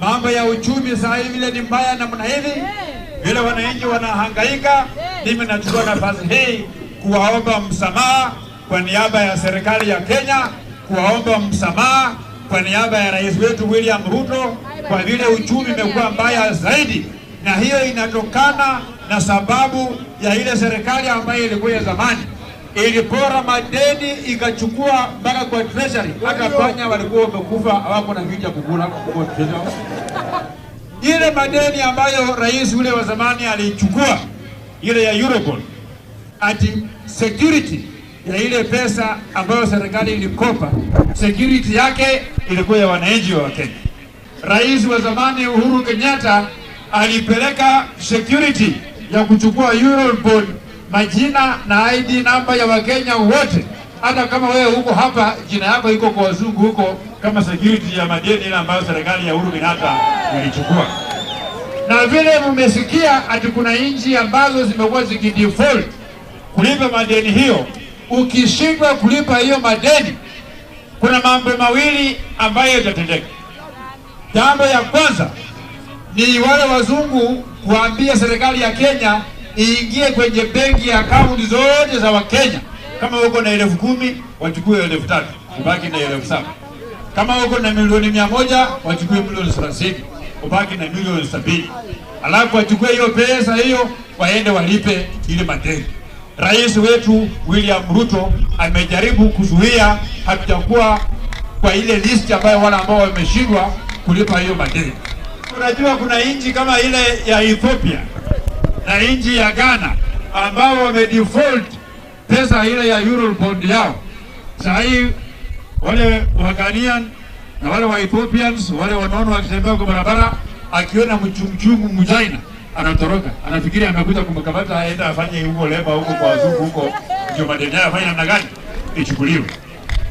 Mambo ya uchumi saa hii vile ni mbaya namna hivi, vile wananchi wanahangaika. Mimi nachukua nafasi hii kuwaomba msamaha kwa niaba ya serikali ya Kenya, kuwaomba msamaha kwa niaba ya rais wetu William Ruto, kwa vile uchumi umekuwa mbaya zaidi, na hiyo inatokana na sababu ya ile serikali ambayo ilikuwa ya zamani ilipora madeni ikachukua mpaka kwa treasury. Hata panya walikuwa wamekufa, hawako na kitu ya kukula kwa treasury. Ile madeni ambayo rais ule wa zamani alichukua ile ya Eurobond, ati security ya ile pesa ambayo serikali ilikopa, security yake ilikuwa ya wananchi wa Kenya. Rais wa zamani Uhuru Kenyatta alipeleka security ya kuchukua Eurobond, majina na ID namba ya Wakenya wote. Hata kama wewe huko hapa, jina yako iko kwa wazungu huko kama security ya madeni ile ambayo serikali ya Uhuru Kenyatta ilichukua. Na vile mmesikia ati kuna nchi ambazo zimekuwa zikidefault kulipa madeni hiyo. Ukishindwa kulipa hiyo madeni, kuna mambo mawili ambayo yatatendeka. Jambo ya kwanza ni wale wazungu kuambia serikali ya Kenya iingie kwenye benki akaunti zote za Wakenya. Kama uko na 10,000 wachukue 3,000, ubaki na 7,000. Kama uko na 100,000,000 wachukue 30,000,000, ubaki na 70,000,000. Alafu wachukue hiyo pesa hiyo waende walipe ile madeni. Rais wetu William Ruto amejaribu kuzuia, hatujakuwa kwa ile list ambayo wale ambao wameshindwa kulipa hiyo madeni. Unajua kuna nchi kama ile ya Ethiopia na nchi ya Ghana ambao wamedefault pesa ile ya Eurobond yao. Saa hii wale wa Ghanaian na wale wa Ethiopians, wale wanaona wakitembea kwa barabara, akiona mchungchungu Mchina anatoroka, anafikiri amekuja kumkamata aende afanye huko leba huko kwa wazungu huko, ndio madeni yao afanye namna gani ichukuliwe.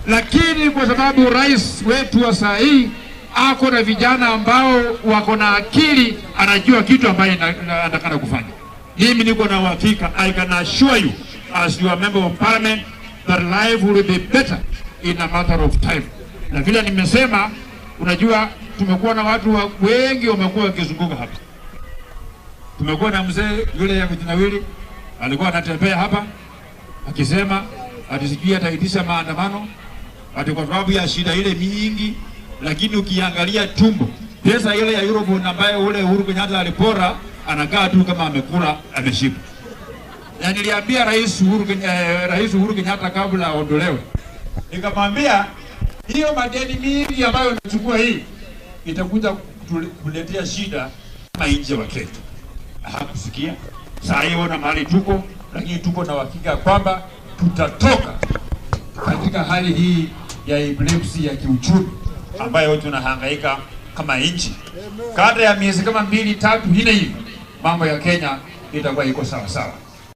Lakini kwa sababu rais wetu wa saa hii ako na vijana ambao wako na akili, anajua kitu ambaye anatakana kufanya. Mimi niko na uhakika, I can assure you as your member of parliament that life will be better in a matter of time. Na vile nimesema, unajua tumekuwa na watu wengi wamekuwa wakizunguka hapa. Tumekuwa na mzee yule ya Vitinawili alikuwa anatembea hapa akisema ati sijui ataitisha maandamano ati kwa sababu ya shida ile mingi, lakini ukiangalia tumbo, pesa ile ya Eurobond ambayo ule Uhuru Kenyatta alipora, anakaa tu kama amekula ameshiba. Na niliambia Rais Uhuru Kenyatta kabla aondolewe, nikamwambia hiyo madeni mingi ambayo unachukua hii itakuja kuletea shida kama nchi wa Kenya. Hakusikia. Saa hii ona mahali tuko, lakini tuko na uhakika kwamba tutatoka katika hali hii ya epilepsy ya kiuchumi ambayo tunahangaika kama nchi. Kadri ya miezi kama 2, 3, 4 hivi, mambo ya Kenya itakuwa iko sawa sawa.